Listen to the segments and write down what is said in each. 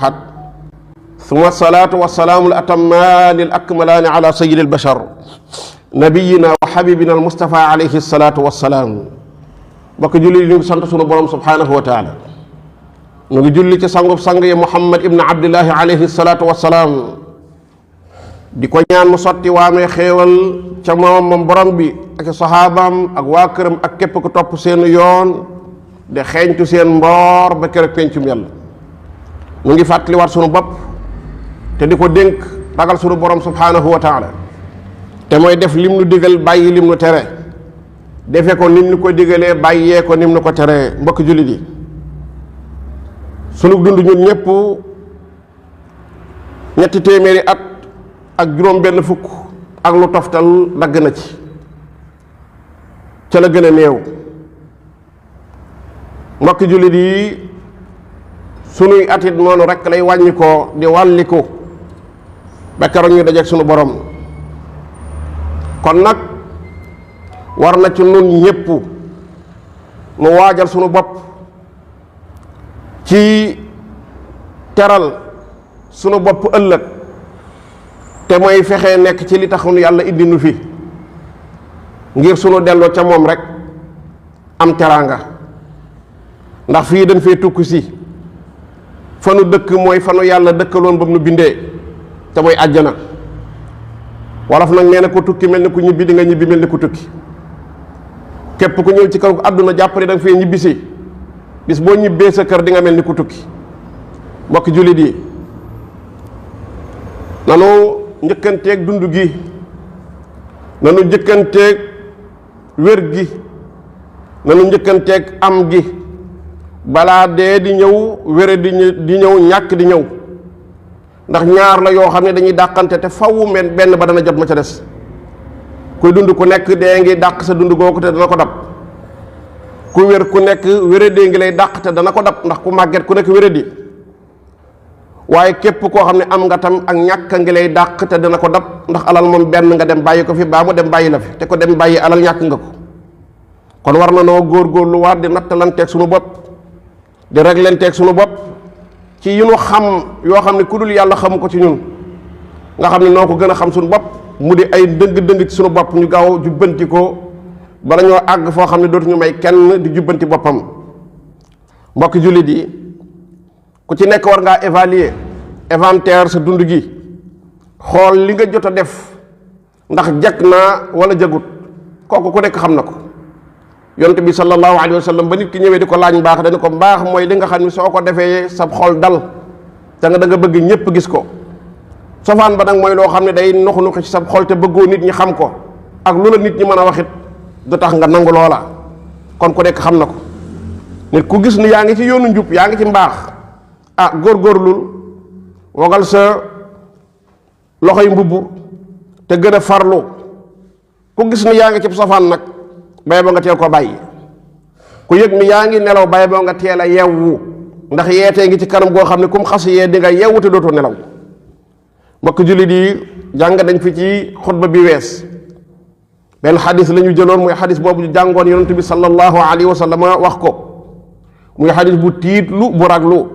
أحد ثم الصلاة والسلام الأتمان الأكملان على سيد البشر نبينا وحبيبنا المصطفى عليه الصلاة والسلام بك جولي لي سانت سونو بروم سبحانه وتعالى نغي جولي تي سانغوب سانغ محمد ابن عبد الله عليه الصلاة والسلام diko ñaan mu soti waame xéewal ca moom borom bi ak sahabaam ak waa këram ak képp ko topp seen yoon de xeeñtu seen mboor ba kër pencum yàlla mu ngi fàttali war sunu bopp te di ko dénk ragal sunu borom subhanahu wa taala te mooy def lim nu digal bàyyi lim nu tere defe ko nim nu ko digalee bàyyee ko nim nu ko teree mbokk jullit yi sunu dund ñun ñëpp ñetti téeméeri at ak juróom benn fukk ak lu toftal dagg na ci ca la gën a néew mbokk jullit yi sunuy atit noonu rek lay wàññi ko di wàlliku ba keroog ñu dajeek sunu borom kon nag war na ci nun ñépp nu waajal sunu bopp ci teral sunu bopp ëllëg te mooy fexe nekk ci li taxoon yàlla indi nu fi ngir sunu delloo ca moom rek am teraanga ndax fii dañ fee tukki si fanu dëkk mooy fanu yàlla dëkkaloon ba mu nu bindee te mooy àjjana wolof nag nee na ko tukki mel ni ku ñibbi di nga ñibbi mel ni ku tukki képp ku ñëw ci kaw àdduna jàpp ne da nga fee ñibbisi bis boo ñibbee sa kër di nga mel ni ku tukki mbokki jullit yi nanu njëkkanteeg dund gi nanu njëkkanteeg wér gi nanu njëkkanteeg am gi balaa dee di ñëw wére di ñëw ñàkk di ñëw ndax ñaar la yoo xam ne dañuy dàqante te fawu men benn ba dana jot ma ca des kuy dund ku nekk dee ngi dàq sa dund googu te dana ko dab ku wér ku nekk wére dee ngi lay dàq te dana ko dab ndax ku màgget ku nekk wére di waaye képp koo xam ne am nga tam ak ñàkk ngi lay dàq te dana ko dab ndax alal moom benn nga dem bàyyi ko fi baa mu dem bàyyi la fi te ko dem bàyyi alal ñàkk nga ko kon war na noo góorgóorlu waat di nattalanteeg sunu bopp di reglenteeg sunu bopp ci yi nu xam yoo xam ne ku dul yàlla xamu ko ci ñun nga xam ne noo ko gën a xam sunu bopp mu di ay dëng-dëng ci sunu bopp ñu gaaw jubbanti ko bala ñoo àgg foo xam ne dootuñu may kenn di jubbanti boppam mbokki jullit yi ku ci nekk war ngaa évaluer inventaire sa dund gi xool li nga jot a def ndax jag naa wala jagut kooku ku nekk xam na ko yonent bi sallallahu alayhi wa sallam ba nit ki ñëwee di ko laaj mbaax dañu ko mbaax mooy li nga xam ne soo ko defee sa xol dal te nga da nga bëgg ñépp gis ko sofaan ba nag mooy loo xam ne day nuxi ci sa xol te bëggoo nit ñi xam ko ak lu la nit ñi mën a waxit du tax nga nangu loola kon ku nekk xam na ko nit ku gis ni yaa ngi ci yoonu njub yaa ngi ci mbaax ah góorgóorlul wogal sa loxoy mbubb te gën a farlu ku gis ni yaa ngi ci sofaan nag bay boo nga teel ko bàyyi ku yëg ni yaa ngi nelaw bay boo nga teel a yewwu ndax yeetee ngi ci kanam goo xam ne kum xas yee di nga yewwu te dootoo nelaw mbokk jullit yi jàng dañ fi ci xutba bi wees benn xadis la ñu jëloon muy xadis boobu jàngoon yonent bi sallallahu alayhi wa sallam wax ko muy xadis bu tiitlu bu raglu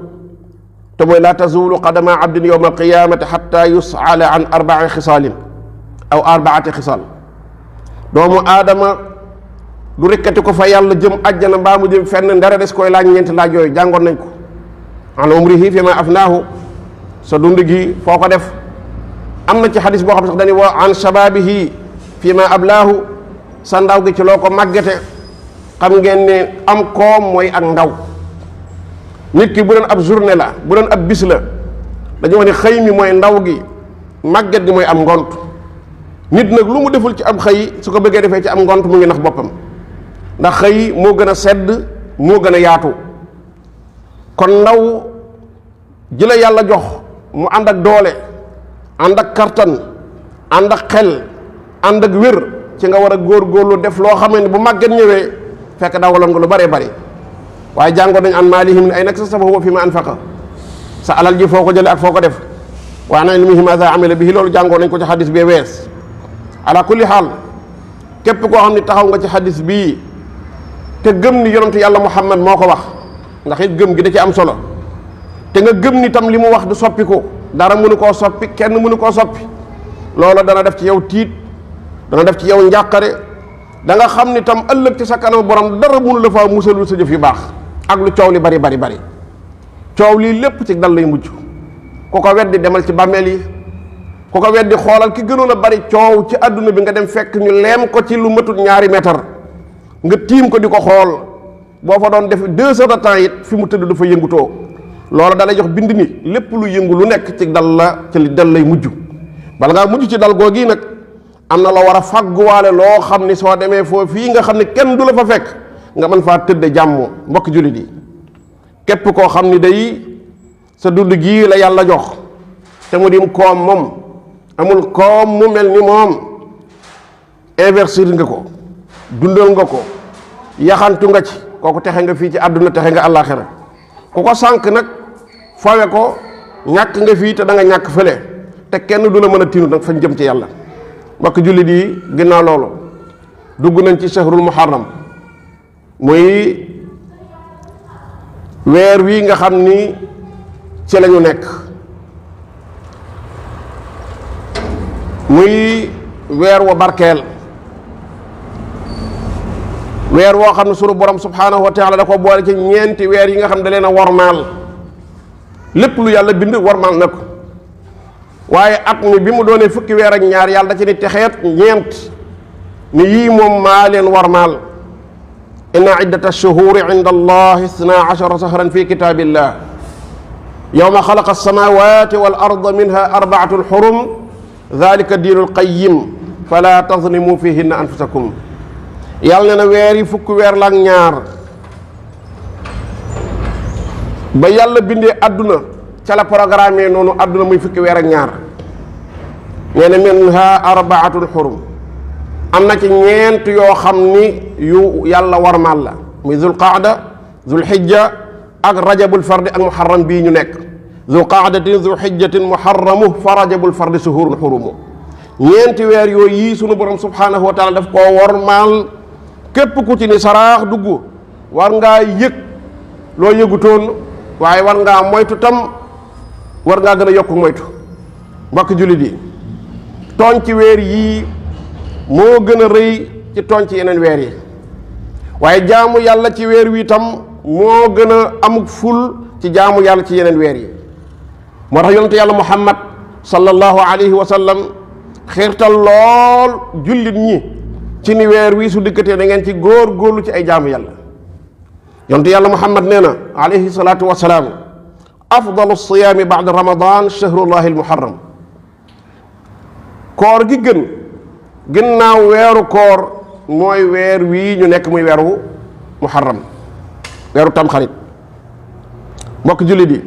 te mooy laa tazulu qadama abdin yowma alqiyamati xatta yusala an arbai xisaalin aw arbaati xisaal doomu aadama du rekkati ko fa yàlla jëm àjjana mbaa mu jëm fenn ndara des koy laaj ñeenti laaj yooyu jàngoon nañ ko an umrihi fi ma afnaahu sa dund gi foo ko def am na ci xadis boo xam ne sax dañuy woo an shababihi fi ma ablaahu sa ndaw gi ci loo ko màggete xam ngeen ne am koom mooy ak ndaw nit ki bu doon ab journée la bu doon ab bis la dañu wax ne xëy mi mooy ndaw gi màgget gi mooy am ngont nit nag lu mu deful ci am xëy su ko bëggee defee ci am ngont mu ngi nax boppam ndax xëy moo gën a sedd moo gën a yaatu kon ndaw ji la yàlla jox mu ànd ak doole ànd ak kartan ànd ak xel ànd ak wér ci nga war a góorgóorlu def loo xam ne bu màgget ñëwee fekk dawaloon nga lu bëree bëri waaye jàngoon nañ an maalihim ay nag sa sababu fi ma anfaqa sa alal ji foo ko jële ak foo ko def wa an ilmihi maza amila bihi loolu jàngoon nañ ko ci xadis bee wees ala kulli xaal képp koo xam ne taxaw nga ci xadis bii te gëm ni yonentu yàlla muhammad moo ko wax ndax it gëm gi da ci am solo te nga gëm ni tam li mu wax du soppi ko dara mënu koo soppi kenn mënu koo soppi loolu dana def ci yow tiit dana def ci yow njàqare da nga xam ni tam ëllëg ci sa kanam borom dara mënu la faa musalul sa jëf yu baax ak lu coow li bari bari bari coow lii lépp ci dal lay mujj ku ko weddi demal ci bàmmeel yi ku ko weddi xoolal ki gënoon a bari coow ci àdduna bi nga dem fekk ñu leem ko ci lu matut 2 mètre nga tiim ko di ko xool boo fa doon def 2 heures de temps it fi mu tëdd dafa yëngutoo loolu dalay jox bind ni lépp lu yëngu lu nekk ci dal la ci li dal lay mujj bala ngaa mujj ci dal googi nag am na la war a fàgguwaale loo xam ni soo demee foofu fii nga xam ne kenn du la fa fekk nga mën faa tëdde jàmm mbokk jullit yi képp koo xam ni day sa dund gii la yàlla jox te mu dim koom moom amul koom mu mel ni moom investir nga ko dundal nga ko yaxantu nga ci kooku texe nga fii ci àdduna texe nga àllaaxira ku ko sànq nag fawe ko ñàkk nga fii te da nga ñàkk fële te kenn du la mën a tinu nag fañ jëm ci yàlla mbokk jullit yi ginnaaw loolu dugg nañ ci shahrul muharram muy weer wi nga xam ni ci lañu nekk muy weer wa barkeel weer woo xam ne sunu borom subhanahu wa taala da ko boole ci ñeenti weer yi nga xam ne da leen a wormaal lépp lu yàlla bind wormaal na ko waaye at mi bi mu doonee fukki weer ak ñaar yàlla da ci ni texeet ñeent ni yii moom maa leen wormaal inna iddata ash-shuhuri inda allahi 12 shahran fi kitabillah yawma xalaqa as-samawati wal arda minha 4 xurum dhalika diinul qayyim fala tazlimu fihinna anfusakum yàlla ne na weer yi fukki weer la ak ñaar ba yàlla bindee àdduna ca la programme noonu àdduna muy fukki weer ak ñaar nee na minha 4 xurum am na ci ñeent yoo xam ni yu yàlla warmaal la muy zul qaada zul xijja ak rajabul fardi ak muharram bii ñu nekk zul qaadatin zul xijjatin muharramu fa rajabul fardi suhurun xurumu ñeenti weer yooyu yii sunu borom subhanahu wa taala daf koo warmaal képp ku ci ni saraax dugg war ngaa yëg loo yëgutoon waaye war ngaa moytu tam war ngaa gën a yokku moytu mbokk jullit yi tooñ ci weer yii moo gën a rëy ci tooñ ci yeneen weer yi waaye jaamu yàlla ci weer wi tam moo gën a amuk ful ci jaamu yàlla ci yeneen weer yi moo tax yonente yàlla muhammad sallallahu alayhi wa sallam xiirtal lool jullit ñi ci ni weer wi su dikkatee da ngeen ci góor-góorlu ci ay jaamu yàlla yonente yàlla muhammad nee na alayhi salaatu wasalaam afdalu siyaami ba'da ramadan shahrullahi almuharram koor gi gën ginnaaw weeru koor mooy weer wii ñu nekk muy weeru muharram weeru tamxarit mbokk jullit yi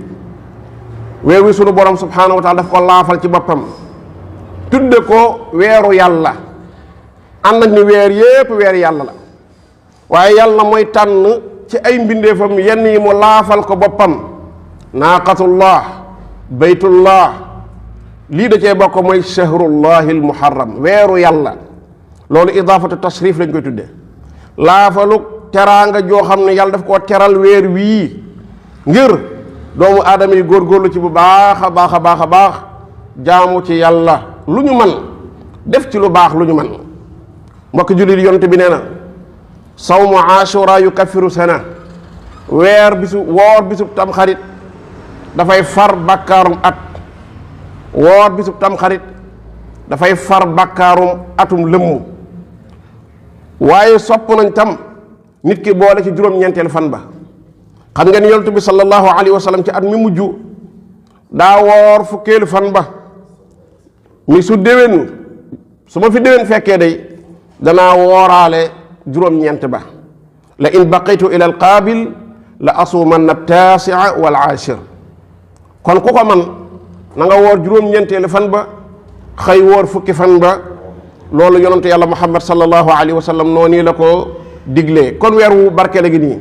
weer wi sunu borom subhanahu wa taala daf ko laafal ci boppam tudde ko weeru yàlla ànd ak ni weer yépp weer yàlla la waaye yàlla mooy tànn ci ay mbindeefam yenn yi mu laafal ko boppam naaqatullah baytullah lii da cee bokk mooy shahrullahi almuharram weeru yàlla loolu idaafatu tashrif lañ koy tudde laafalu teraanga joo xam ne yàlla daf koo teral weer wii ngir doomu aadama yi góorgóorlu ci bu baax a baax a baax a baax jaamu ci yàlla lu ñu man def ci lu baax lu ñu man mbokk jullit yonte bi nee na sawmu ashura yukaffiru sana woor bisu tamxarit dafay far bakkaarum at woor bisub tamxarit dafay far bakkaarum atum lëmm waaye sopp nañ tam nit ki boole ci juróom-ñeenteelu fan ba xam ngeen yonent bi sallallahu alayhi wa sallam ci at mi mujj daa woor fukkeelu fan ba mi su déwén su ma fi déwén fekkee day danaa wooraale juróom-ñeent ba la in baqitu ila alqaabil la asuumanna taasia wal aashir kon ku ko man na nga woor juróom-ñeenteelu fan ba xëy woor fukki fan ba loolu yonante yàlla muhammad sallallahu alayhi wa sallam noonu la ko diglee kon weer wu barkeele gi nii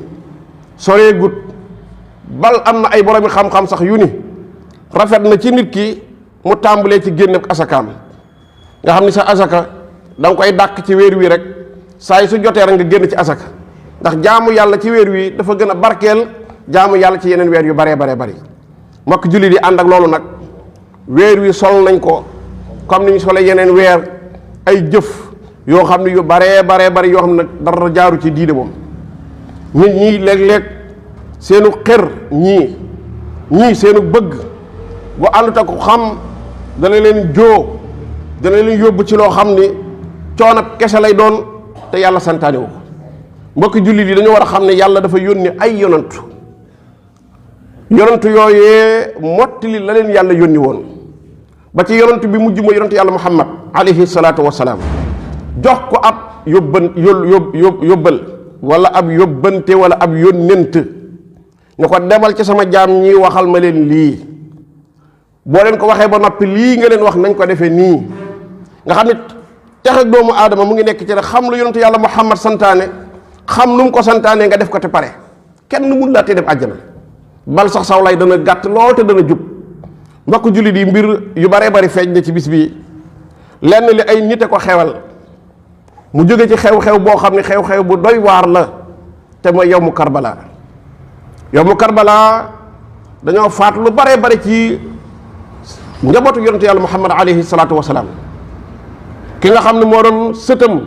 soree gut bal am na ay boromi xam-xam sax yu ni rafet na ci nit ki mu tàmbalee ci génne asakaam nga xam ni sa asaka da nga koy dàkk ci weer wi rek saa yi su jotee rek nga génn ci asaka ndax jaamu yàlla ci weer wi dafa gën a barkeel jaamu yàlla ci yeneen weer yu baree baree bari mbokk jullit yi ànd ak loolu nag weer wi sol nañ ko comme ni ñu sole yeneen weer ay jëf yoo xam ne yu baree bari yoo xam ne nag dara jaaru ci diine moom. nit ñi léeg-léeg seenu xër ñii seenu bëgg bu àndut ak ko xam dana leen dana leen yóbbu ci loo xam ni coonab kese lay doon te yàlla santaane wu ko. mbokki jullit yi dañu war a xam ne yàlla dafa yónni ay yonantu yooyee mottali la leen yàlla yónni woon ba ci yonantu bi mujj mooy yonantu yàlla muhammad alayhi salaatu wasalaam jox ko ab yóbbal wala ab yóbbante wala ab yónnent ñu ko demal ci sama jaam ñi waxal ma leen lii boo leen ko waxee ba noppi lii nga leen wax nañ ko defee nii nga xam ne texe doomu aadama mu ngi nekk ci rek xam lu yonentu yàlla muhammad santaane xam nu mu ko santaane nga def ko te pare kenn mun laa tee def àjjana bal sax saw lay dana gàtt lool te dana jub. mbokk jullit yi mbir yu baree bari feeñ na ci bis bi lenn li ay nit a ko xewal mu jóge ci xew-xew boo xam ne xew-xew bu doy waar la te mooy yawmu Karbala. yawmu Karbala dañoo faat lu baree bari ci njabootu yonentu yàlla muhammad alayhi salaatu wasalaam ki nga xam ne moo doon sëtam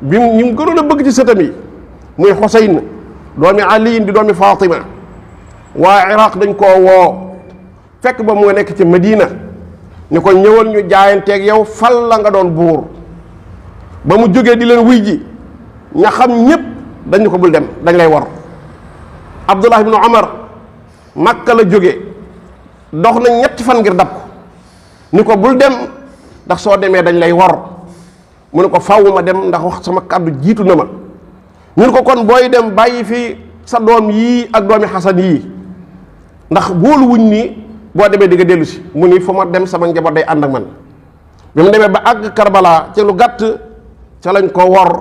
bi ñu mu gënoon a bëgg ci sëtam yi muy Xuseyn doomi Ali di doomi Fatima waa Iraq dañ koo woo fekk ba mu nekk ci Medina ni ko ñëwal ñu jaayanteeg yow fal la nga doon buur ba mu jógee di leen wuy ji ña xam ñépp dañu ko bul dem dañ lay war. Abdullah ibnu Umar Makka la jóge dox na ñetti fan ngir dab ko ni ko bul dem ndax soo demee dañ lay war mu ne ko faaw ma dem ndax wax sama kàddu jiitu na ma ñu ne ko kon booy dem bàyyi fi sa doom yii ak doomi Xasan yii ndax wóolu wuñ ni boo demee di nga dellu si mu ni fu ma dem sama njaboot day ànd ak man bi mu demee ba àgg Karbala ci lu gàtt ca lañ ko wor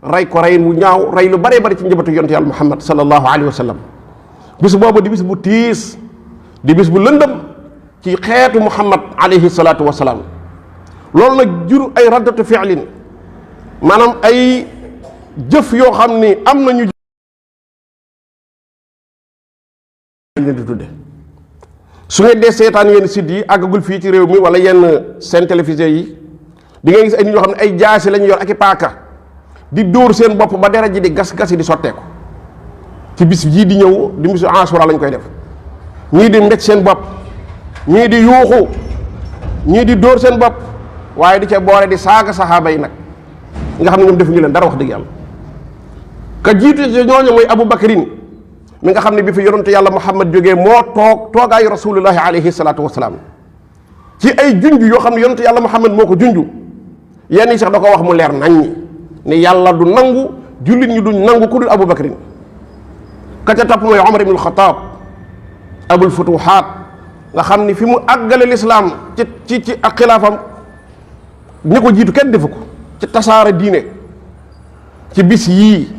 rey ko rey wu ñaaw rey lu bare bari ci njabootu yonent yàlla muhammad sallallahu alayhi wa sallam bis boobu di bis bu tiis di bis bu lëndëm ci xeetu muhammad alayhi salaatu wa salaam loolu nag jur ay raddatu fi'lin maanaam ay jëf yoo xam ni am nañu leen di tudde su ngeen dee seetaan yenn site yi àggagul fii ci réew mi wala yenn seen télévisé yi di ngay gis ay nit ñoo xam ne ay jaasi lañu yor ak i paaka di dóor seen bopp ba deret ji di gas-gas yi di sotteeku ci bis yii di ñëw di bisu Ashura lañ koy def ñii di mbéj seen bopp ñii di yuuxu ñii di dóor seen bopp waaye di ca boole di saaga saxaaba yi nag nga xam ne ñoom defuñu leen dara wax dëgg yàlla ka jiitu ci ñooñu mooy Abu Bakrin mi nga xam ne bi fi yonentu yàlla Muhammad jógee moo toogaayu rasulullahi alayhi salaatu wasalaam ci ay junj yoo xam ne yonentu yàlla Muhammad moo ko junj yenn yi sax da ko wax mu leer naññi ne yàlla du nangu jullit ñi duñ nangu ku dul Abu Bakrin ka ca topp mooy Omar ibnul Xataab abul futuhaat nga xam ni fi mu àggale lislaam ci ak xilaafam ñi ko jiitu kenn defu ko ci tasaare diine ci bis yii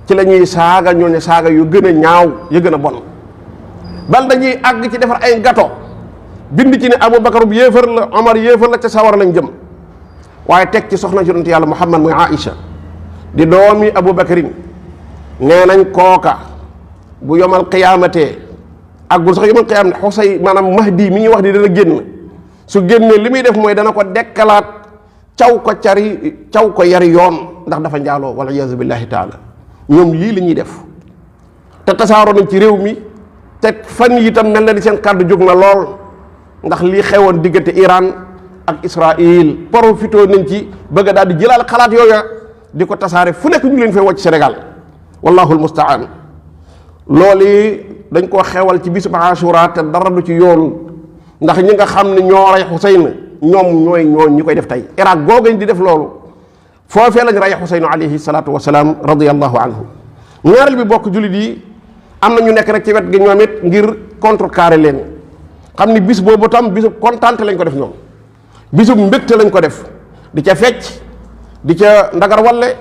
ci la ñuy saaga ñooñu saaga yu gën a ñaaw yu gën a bon bal dañuy àgg ci defar ay gato bind ci ne Abu Bakar bu yéefar la Omar yéefar la ca sawar lañ jëm waaye teg ci soxna yonent yàlla Muhammad muy Aïcha di doomi Abu Bakrin nee nañ kooka bu yomal qiyaamatee àggul sax yomal qiyaam ne Xusay maanaam Mahdi mi ñuy wax di dana génn su génnee li muy def mooy dana ko dekkalaat caw ko yari yoon ndax dafa njaaloo wala iyaazu billahi taala ñoom lii la ñuy def te tasaaroo nañ ci réew mi te fan yi itam mel na ni seen kàddu jóg na lool ndax lii xewoon diggante Iran ak Israël profité nañ ci bëgg daal di jëlaal xalaat yooya di ko tasaare fu nekk ñu leen fay wàcc Sénégal wallahu almustaan loolu dañ koo xewal ci bisu Ashura te dara du ci yoon ndax ñi nga xam ne ñoo rey Xuseyn ñoom ñooy ñi koy def tey Irak googañ di def loolu foofee lañ rey Xuseyn alayhi salaatu wasalaam radiyallahu anhu ñaareel bi bokk jullit yi am na ñu nekk rek ci wet gi ñoom it ngir contrecarrer leen xam ni bis boobu tam bisu kontaante lañ ko def ñoom bisu mbégte lañ ko def di ca fecc di ca ndagar walle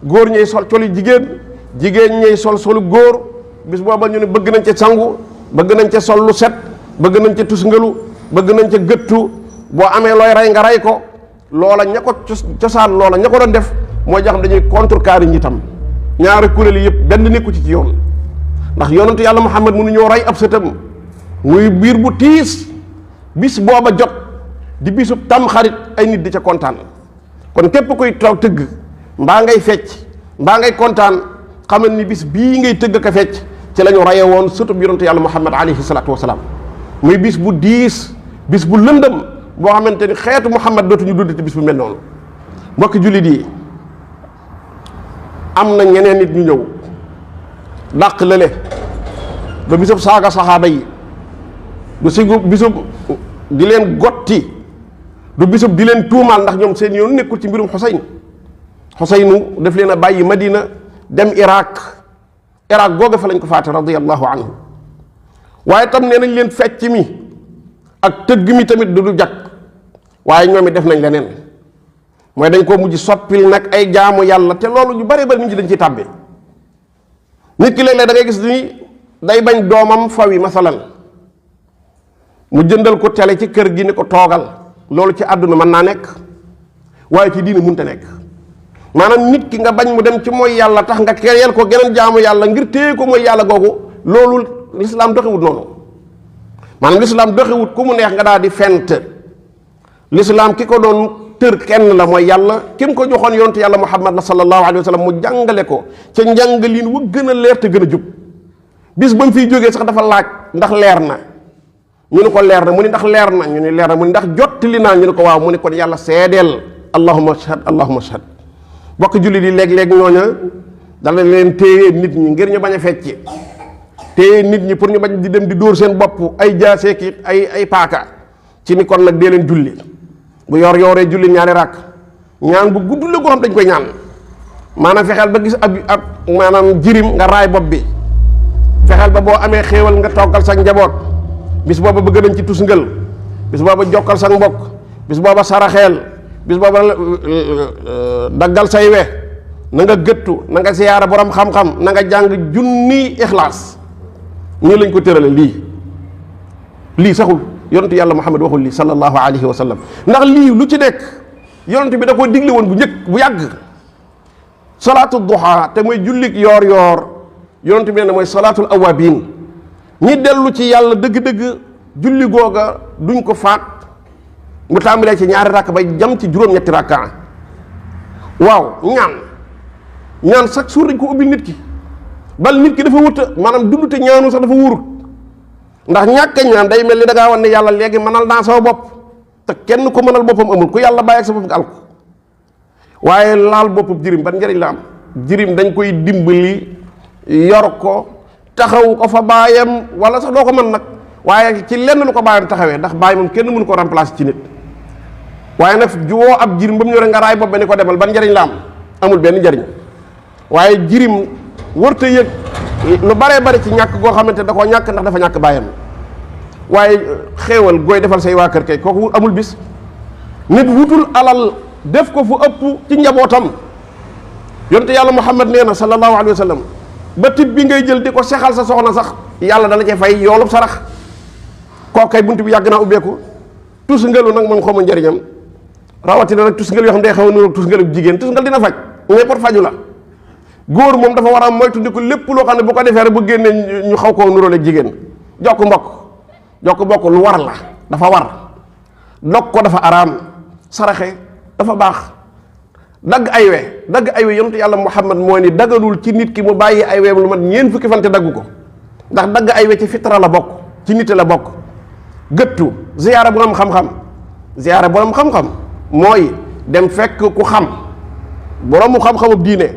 góor ñey sol coli jigéen ñey sol solu góor bis booba ñu ne bëgg nañ ca sangu bëgg nañ ca sol lu set bëgg nañ ca tusngalu bëgg nañ ca gëttu boo amee looy rey nga rey ko loola ña ko cosaan loola ña ko doon def mooy jax dañuy contrecarrer ñi tam ñaari kuréel yi yëpp benn nekku ci yoon ndax yonentu yàlla Muhammad mënu ñoo rey ab sëtam muy biir bu tiis bis booba jot di bisub tam xarit ay nit di ca kontaan kon képp kuy toog tëgg mbaa ngay fecc mbaa ngay kontaan xamal ni bis bii ngay tëgg ka fecc ci la ñu raye woon sutub yonentu yàlla muhammad alayhi salaatu wasalaam muy bis bu diis bis bu lëndëm boo xamante ni xeetu muhammad dootuñu dund ci bis bu mel noonu mbokki jullit yi am na ñeneen nit ñu ñëw dàq lële ba bisub saaga saxaaba yi du sigu bisub di leen gotti du bisub di leen tuumaal ndax ñoom seen yoon nekkul ci mbirum xusaynu daf leen a bàyyi madina dem iraq googa fa lañ ko faate radiyallahu anhu waaye tam nee nañ leen fecc mi ak tëgg mi tamit du jag waaye ñoom it def nañ leneen mooy dañ koo mujj soppil nag ay jaamu yàlla te loolu ñu bari nit ñi dañ ciy tàbbi nit ki léeg-léeg da ngay gis ni day bañ doomam fawi masalan mu jëndal ko télé ci kër gi ni ko toogal loolu ci àdduna mën naa nekk waaye ci diine mënta nekk maanaam nit ki nga bañ mu dem ci mooy yàlla tax nga kereel ko geneen jaamu yàlla ngir téye ko mooy yàlla googu loolu lislaam doxewut noonu maanaam lislaam doxewut ku mu neex nga daal di fent lislaam ki ko doon tër kenn la mooy yàlla ki mu ko joxoon yontu yàlla muhammad la sallallahu alayhi wa sallam mu jàngale ko ca njàngalin wu gën a leer te gën a jub bis ba mu fiy jógee sax dafa laaj ndax leer na ñu ne ko leer na mu ni ndax leer na ñu ne leer na mu ni ndax jottali naa ñu ne ko waaw mu ne kon yàlla seedeel allahumma ashhad bokk jullit yi léeg-léeg ñooña dala leen téye nit ñi ngir ñu bañ a fecc téye nit ñi pour ñu bañ di dem di dóor seen bopp ay jaasee ki ay paaka ci ni kon nag dee leen julli bu yooree julli ñaari rakk ñaan bu gudd la goo xam dañ koy ñaan maanaam fexeel ba gis ab maanaam jirim nga raay bopp bi fexeel ba boo amee xéewal nga toggal sa njaboot bis booba bëgg nañ ci tusngal bis booba jokkal sa mbokk bis booba saraxeel bis booba daggal say we na nga gëttu na nga siyaara borom xam-xam na nga jàng junni ixlaas ñu lañ ko tërale lii saxul yonentu yàlla muhammad waxul lii sallallahu alayhi wa sallam ndax lii lu ci nekk yonent bi da koo digle woon bu njëkk bu yàgg salaatu duha te mooy jullik yoor yonent bi ne mooy salaatul awabin ñi dellu ci yàlla dëgg-dëgg julli googa duñ ko faat mu tàmbalee ci ñaari rakk ba jam ci juróom-ñetti rakka waaw ñaan chaque jour dañ ko ubbi nit ki bal nit ki dafa wuta maanaam dund te ñaanu sax dafa wurut ndax ñàkk a ñaan day mel ni da ngaa wan ne yàlla léegi mënal naa sama bopp te kenn ko mënal boppam amul ku yàlla bàyyi ak sa bopp nga alko waaye laal boppam jirim ban njëriñ la am jirim dañ koy dimbali yor ko taxaw ko fa baayam wala sax doo ko mën nag waaye ci lenn lu ko baayam taxawee ndax baay moom kenn mënu ko remplacer ci nit waaye nag juwoo ab jirim ba mu ñëwee nga raay bopp ba ni ko demal ban njëriñ la am amul benn njëriñ waaye jirim wërta yëg lu baree bari ci ñàkk goo xamante da koo ñàkk ndax dafa ñàkk baayam waaye xéewal gooy defal say waa kër kay kooku amul bis nit wutul alal def ko fu ëpp ci njabootam yonte yàlla muhammad nee na sallallahu alayhi wa sallam ba tib bi ngay jël di ko sexal sa soxna sax yàlla dala ci fay yoolub sarax kooku kay bunt bi yàgg naa ubbeeku tusngalu nag moom xaw ma njëriñam rawatina nag tusngal yoo xam day xaw a nuroog tusngalu jigéen tusngal dina faj mais pour faju la góor moom dafa war a moytu ndi ko lépp loo xam ne bu ko defee rek bu génnee ñu xaw koo nuróole jigéen jokk mbokk lu war la dafa war dog ko dafa araam saraxe dafa baax dagg ay we yonent yàlla muhammad moo ni daganul ci nit ki mu bàyyi ay weem lu mat ñeent fukki fan te daggu ko ndax dagg ay we ci fitra la bokk ci nit la bokk gëttu ziyaara borom xam-xam mooy dem fekk ku xam boroomu xam-xamub diine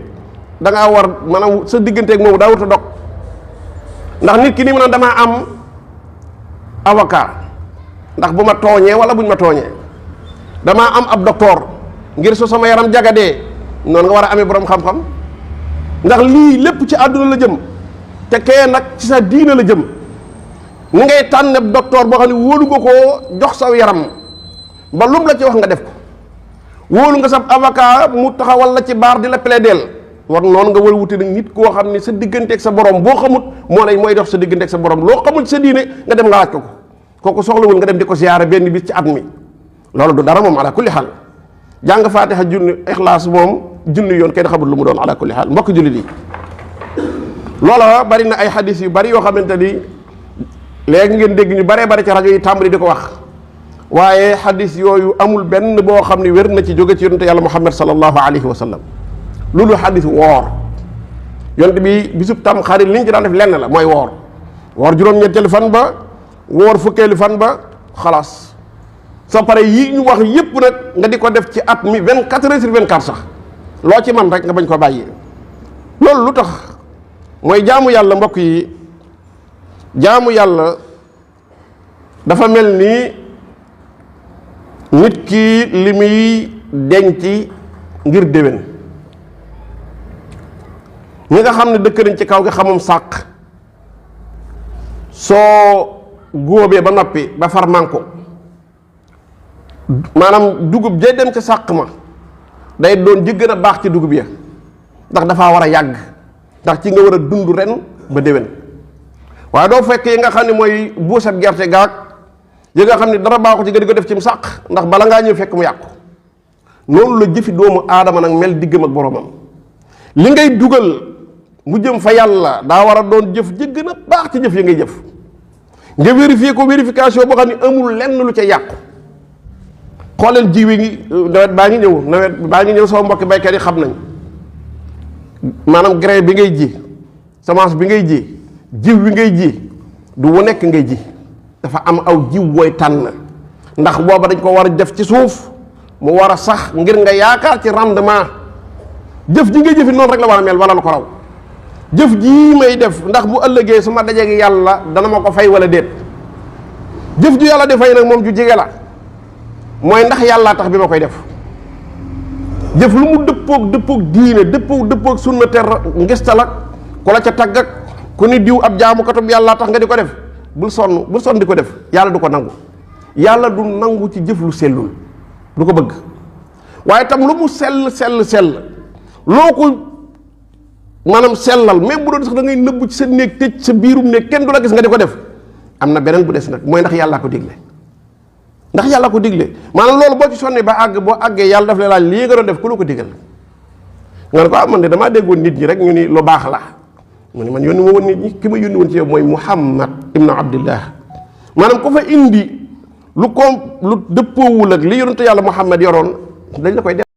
da ngaa war maanaam sa digganteeg moomu daa wut a dog ndax nit ki ni mu naan damaa am avocat ndax bu ma tooñee wala buñ ma tooñee damaa am ab docteur ngir su sama yaram jagadee noonu nga war a amee borom xam-xam ndax lii lépp ci àdduna la jëm te kee nag ci sa diina la jëm ni ngay tànn docteur boo xam ne wóolu nga koo jox saw yaram ba lum la ci wax nga def ko wóolu nga sa avocat mu taxawal la ci baar di la plaideel war noonu nga war a wuti nag nit koo xam ne sa digganteeg sa borom boo xamut mooy dox sa digganteeg sa borom loo xamul sa diine nga dem nga laaj ko kooku soxlawul nga dem di ko siyaare benn bis ci at mi loolu du dara moom ala kulli xaal jàng faatiha junni ixlaas moom junni yoon kenn xamul lu mu doon ala kulli xaal mbokk jullit yi loola bari na ay xadis yu bari yoo xamante ni léegi ngeen dégg ñu baree bari ci rajo yi tàmbali di ko wax waaye xadis yooyu amul benn boo xam ne wér na ci jóge ci yonente yàlla muhammad sallallahu alayhi wa sallam loolu xadis woor yonente bi bisub tam xarit li ñu ci daan def lenn la mooy woor juróom-ñetteelu fan ba woor fukkeelu fan ba xalaas soo pare yi ñu wax yépp nag nga di ko def ci at mi 24 heures sur 24 sax loo ci man rek nga bañ ko bàyyi loolu lu tax mooy jaamu yàlla mbokk yi jaamu yàlla dafa mel ni nit ki li muy denc ngir déwén ñi nga xam ne dëkk nañ ci kaw gi xamum sàq soo góobee ba noppi ba far manko maanaam dugub jay dem ca sàq ma day doon ji gën a baax ci dugub ya ndax dafaa war a yàgg ndax ci nga war a dund ren ba déwén waaye doo fekk yi nga xam ne mooy buusab gerte gaag yi nga xam ne dara baaxu ci nga di ko def ci mu sàq ndax bala ngaa ñëw fekk mu yàqu noonu la jëfi doomu aadama nag mel diggam ak boromam li ngay dugal mu jëm fa yàlla daa war a doon jëf ji gën a baax ci jëf yi ngay jëf nga vérifier ko vérification boo xam ne amul lenn lu ca yàqu xoolal jiw yi ngi nawet baa ngi ñëw sama mbokki baykat yi xam nañ maanaam grain bi ngay ji semence bi ngay ji jiw bi ngay ji du wu nekk ngay ji dafa am aw jiw booy tànn ndax booba dañ ko war a def ci suuf mu war a sax ngir nga yaakaar ci rendement jëf ji ngay jëfi noonu rek la war a mel wala lu ko raw jëf jii may def ndax bu ëllëgee su ma dajee yàlla dana ma ko fay wala déet jëf ju yàlla di fay nag moom ju jege la mooy ndax yàllaa tax bi ma koy def jëf lu mu dëppoog diine dëppoog sunna ter ngistal ak ku la ca tagg ak ku ni diw ab jaamukatub yàllaa tax nga di ko def bul sonn di ko def yàlla du ko nangu yàlla du nangu ci jëf lu sellul du ko bëgg waaye tam lu mu sell loo ko maanaam sellal même bu doon sax da ngay nëbbu ci sa néeg tëj sa biirum néeg kenn du la gis nga di ko def am na beneen bu des nag mooy ndax yàllaa ko digle maanaam loolu boo ci sonnee ba àgg boo àggee yàlla daf lay laaj lii nga doon def ku la ko digal nga ne ko man de damaa déggoon nit ñi rek ñu ni lu baax la mu ne man yónni ma woon nit ñi ki ma yónni woon ci yow mooy Muhammad ibnu Abdillah maanaam ko fa indi lu dëppoowul ak li yonente yàlla Muhammad yoroon dañ la koy def